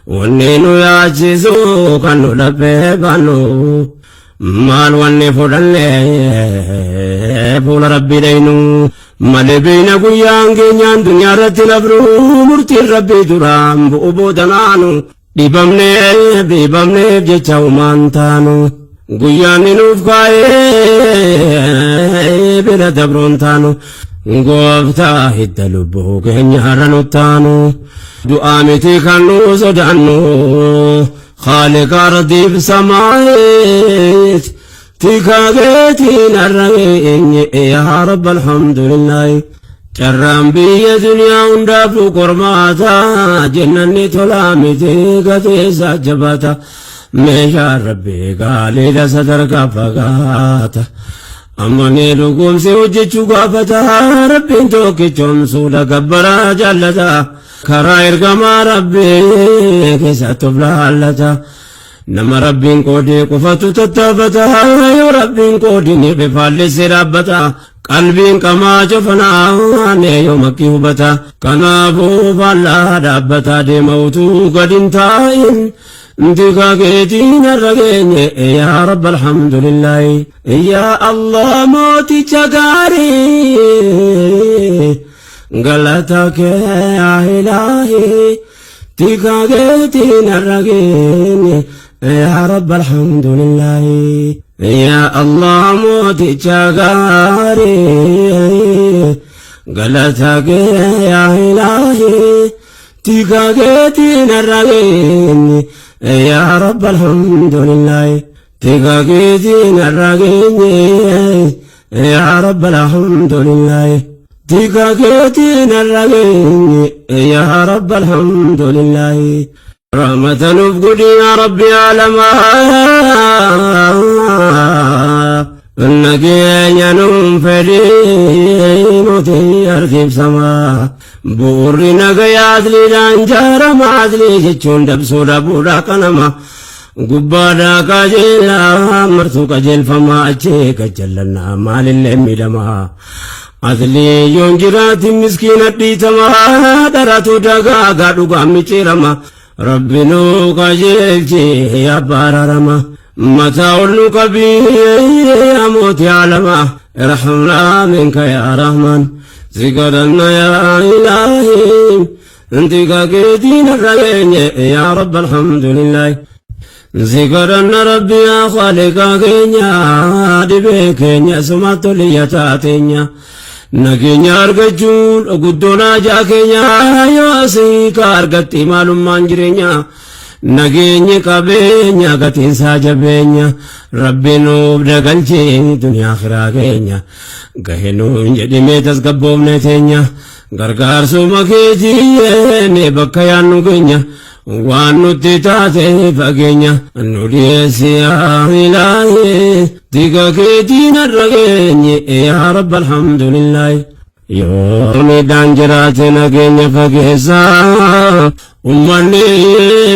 Wanni nu yaachisu kan nu dhabbee baannu maal wanni fudhanne fuula rabbii dhaynu malee beeyna guyyaan keenyaan duniyaa irratti nafnu murtiin rabbii duraan bu'u boodanaanu dhibamnee dhiibamneef jecha humaan taanu guyyaan ni nuuf kaa'ee bira dabroon taanu gooftaa hidda lubbuu keenya har'a nu taanu du'aa miti kan nu sodaannu khaaliqa ardiif samaayit tikaa keetiin har'a geenye yaa rabba alhamdulillaahi. Carraan biyya duniyaa hundaafuu qormaata jennanni tolaa miti gateessa jabaata meeshaan rabbii gaaliidha sadarkaa fagaata. Ammanee dhugoomsee hojjechuu gaafata rabbiin tokkichoomsuudha gabbaraa jaallata karaa ergamaa rabbii keessatti of laallata. Nama rabbiin qoodee qofatu tattaafata yoo rabbiin qoodini bifaallessee dhaabbata. Qalbiin qamaa cofanaan yoo makkii hubata. Kanaafuu faallaa dhaabbataa deema utuu gad hin taa'in. Tikaa keetiin har'a geenye yaa rabba alhamdulillaahi. Yaa Allah mooticha gaarii galata kee yaa ilaahi. Tikaa keetiin har'a geenye yaa rabba alhamdulillaahi. Yaa Allah mooticha gaarii galata kee yaa ilaahi. Tikaa keetiin har'a geenye yaa rabba alhamdulillaahi. Tikaa keetiin har'a geenye yaa rabba alhamdulillaahi. Tikaa keetiin har'a geenye yaa rabba alhamdulillaahi. Rahmata nuuf godhi yaa rabbi aalamaa. Nageenya nuun fedhii nuti ardiif samaa. Bu'uurri nagayaa adliidhaan jaarama adlii jechuun dabsuu dhabuudha qanama. Gubbaadhaa qajeelaa martuu qajeelfamaa achee gajjallannaa maalillee miidhamaa. Adlii yoon jiraati miskiina dhiitamaa dharatu dagaagaa dhugaan micciirama. Rabbi nuu qajeelchi yaa baararama. Mataa ol nu qabii yaa mootii aalamaa. Irhamnaa minka yaa rahmaan. Si kadhanna yaa ilaahi. Tikaa keetiin har'a geenye yaa rabba alhamdulillaahi. Si kadhanna rabbi yaa khaaliqaa keenya dhibee keenya sumatti oliyya taateenya. Nageenya argachuun guddoon haajaa keenya yoo asii ka argatti maalummaan jireenya. Nageenyi qabeenya gatiinsaa jabeenya rabbi nuuf dagalchee duniyaa akhiraa keenya. Gahe nuun jedhimee tasgabboofne teenya gargaarsuma keetiin bakka yaannu keenya. Waan nutti taate fageenya nu dhiyeessi yaa ilaahi tika keetiin har'a geenye yaa rabba alhamdulillaahi. Yoo miidhaan jiraate nageenya fageessa ummanni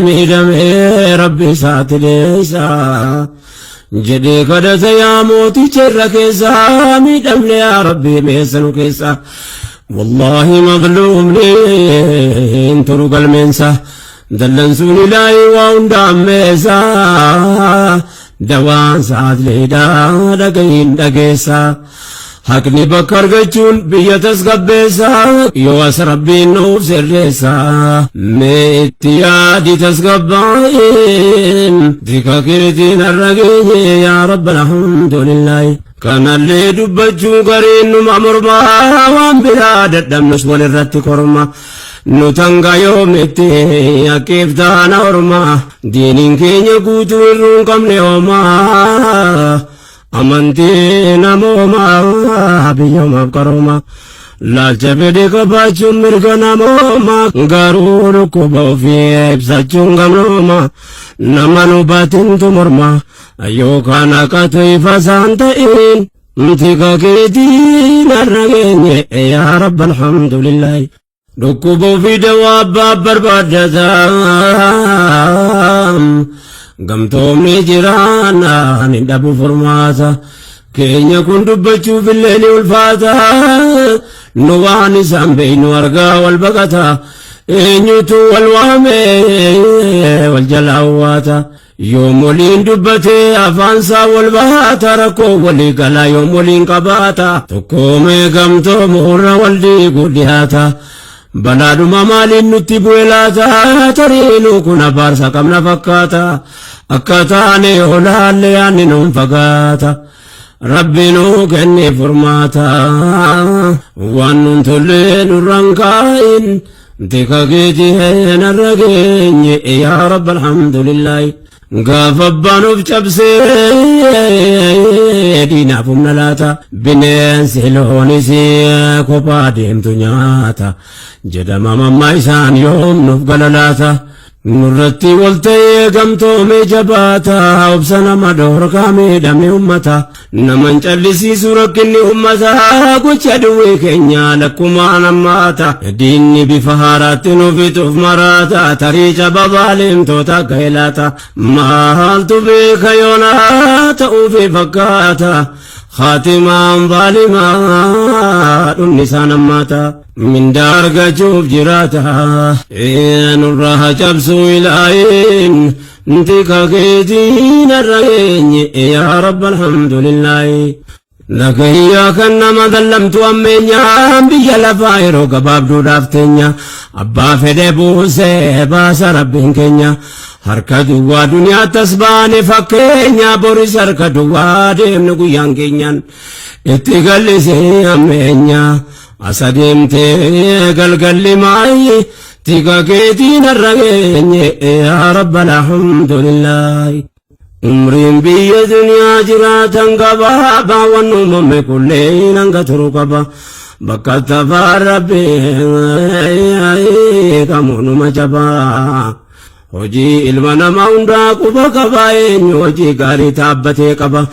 miidhamee rabbi isaatti dhiyeessa. Jedhee kadhata yaa mooticha irra keessa miidhamne yaa rabbi meessa nu keessa. Wallaahi mazluumni hin turu galmeensa dallansuun ilaahi waa hunda ammeessa dawaan sa'aatleedha dhagahiin dhageessa. Haqni bakka argachuun biyya tasgabbeessa yoo as rabbiin nuuf sirreessa. Mee itti yaadi tasgabbaa'in tika keetiin har'a geenye yaa rabba alhamdulillaahi. Kanallee dubbachuu gariin numa mormaa waan biraa dadhabnus walirratti korma. Nu tanga yoomitti akkiif taana orma diiniin keenya guutuu irruu hin qabne homaa. Amantii namoomaa biyyoomaaf qarooma. Laalcha fedhe qabaachuun mirga namooma garuu dhukkuba ofii ibsachuun gamnooma. Nama nu baatintu morma yookaan haqatu ifa isaan ta'in. Tika keetiin har'a geenye yaa rabba alhamdulillaahi. Dhukkuba ofii dawaa abbaa barbaaddata. Gamtoomni jiraannaan hin dhabu furmaata. Keenya kun dubbachuuf illee ni ulfaata. Nu waan isaan beeynu argaa wal baqata. Eenyutu wal waame wal jala hawwaata. Yoom waliin dubbatee afaansaa wal baata, rakkoo walii galaa yoom waliin qabaata. Tokkoomee gamtoomuurra wal diiguu dhiyaata. Balaadhuma maaliin nutti bu'e laata? Tariinuu kun abaarsa qabna fakkaata. Akka taane olaalle yaanni nuun fagaata. Rabbi nuu kenne furmaata. Waan nun tolle nurraan kaa'in. Tika keetii narra geenye, yaa Rabbi, alhamdulillahi. Gaafa abbaan of cabsee diinaaf humna laata. Bineensi loonis kophaa deemtu nyaata. Jedhama mammaa isaan yoom nuuf gala laata? Nurratti wal ta'ee gamtoomee jabaata. Obsa nama dhoorkaa miidhame ummata. Naman callisiisu rakkinni ummata. Gocha duwwee keenya lakkumaan hammaata. Diinni bifa haaraatti nu fixuuf maraata. Tarii cababaalemtoota ga'e laata? Maaltu beeka, yoonaa ta'uufi fakkaata. Haatimaan zaalimaa dhumni isaan hammaata. Mindaa argachuuf jiraata. Nurraa haa cabsuu ilaahin. Tika keetiin har'a geenye, yaa Rabbi, alhamdulillaahi. Dhagayyaa kan nama dallamtu ammeenyaan biyya lafaa yeroo gabaabduudhaaf teenya. Abbaa fedhe buusee baasa Rabbiin keenya. Harka duwwaa duniyaa tas baane fakkeenya, boris harka duwwaa deemnu guyyaan keenyaan. Itti gallisee ammeenya asa deemtee galgalli maayi, tika keetiin har'a geenye, yaa Rabbi, alhamdulillaahi. Umriin biyya duniyaa jiraatan gabaabaa, waan uumame kulleen hanga turu qaba. Bakka tafaa Rabbi kamuunuma jabaa. Hojii ilma namaa hundaa quba qaba, eenyu hojii gaarii taabbatee qaba.